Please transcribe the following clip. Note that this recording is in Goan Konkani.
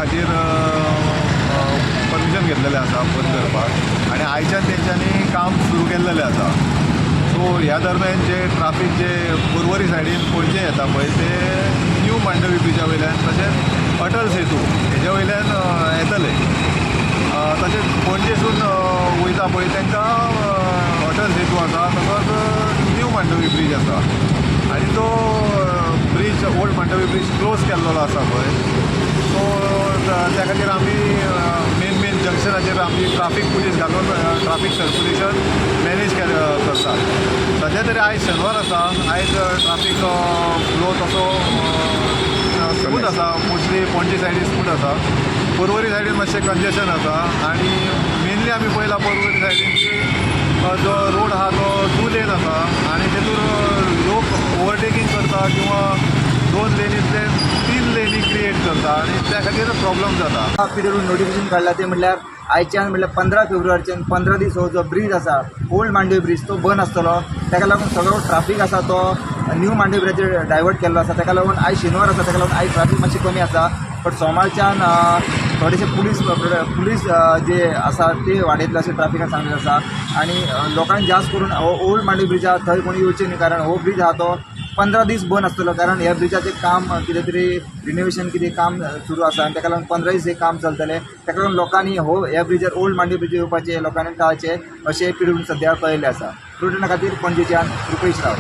खातीर परमिशन घेतलेलें आसा बंद करपाक आनी आयच्यान तेंच्यांनी काम सुरू केल्लेलें आसा. सो ह्या दरम्यान जे ट्राफीक जे पर्वरी सायडीन पणजे येता पळय ते न्यू मांडवी ब्रिजा वयल्यान तशेंच अटल सेतू हेज्या वयल्यान येतले. तशेंच पणजेसून वयता पळय तांकां अटल सेतू आसा, तसोच न्यू मांडवी ब्रीज आसा आनी तो bridge old Mandovi bridge close केल्लो आसा पळय. सो त्या खातीर आमी मेन मेन जंक्शनाचेर आमी ट्राफीक पुलीस घालून ट्राफीक सर्क्युलेशन मॅनेज करतात. सद्या तरी आयज शेनवार आसा, आयज ट्राफीक फ्लो तसो स्मूथ आसा. मोस्टली पणजे सायडीन स्मूथ आसा, पर्वरी सायडीन मातशें कंजेशन आसा. आनी मेनली आमी पळयलां पर्वरी सायडीन की जो रोड आहा तो टू लेन आसा आनी तेतूर लोक ओवरटेकींग करता किंवा दोन लेनींतले तीन लेनी क्रिएट करता आनी त्या खातीर प्रॉब्लम जाता. पीडब्ल्यू नोटिफिकेशन काडला ते म्हणल्यार आयच्यान, म्हणल्यार 15 फेब्रुवारीच्यान 15 दीस हो जो ब्रीज आसा, ओल्ड मांडवी ब्रीज, तो बंद आसतलो. ताका लागून सगळो ट्राफीक आसा तो न्यू मांडवी ब्रिजाचेर डायवर्ट केल्लो आसा. ताका लागून आयज शेनवार आसा, ताका लागून आयज ट्राफीक मातशी कमी आसा. बट सोमारच्यान थोडेशे पुलीस पुलीस जे आसा ते वाडयतले अशें ट्राफिकान सांगलेलें आसा. आनी लोकांक जास्त करून हो ओल्ड मांडवी ब्रिज आहा थंय कोणी येवचें न्ही, कारण हो ब्रीज आहा तो 15 दीस बंद आसतलो, कारण ह्या ब्रिजाचें काम कितें तरी रिनोवेशन कितें काम सुरू आसा आनी ताका लागून 15 दीस हें काम चलतलें. ताका लागून लोकांनी हो ह्या ब्रिजार, ओल्ड मांडवी ब्रिजार येवपाचें लोकांनी टाळचें अशें पिडून सद्या कळयल्लें आसा. प्रुडंटा खातीर पणजेच्यान रुपेश राव.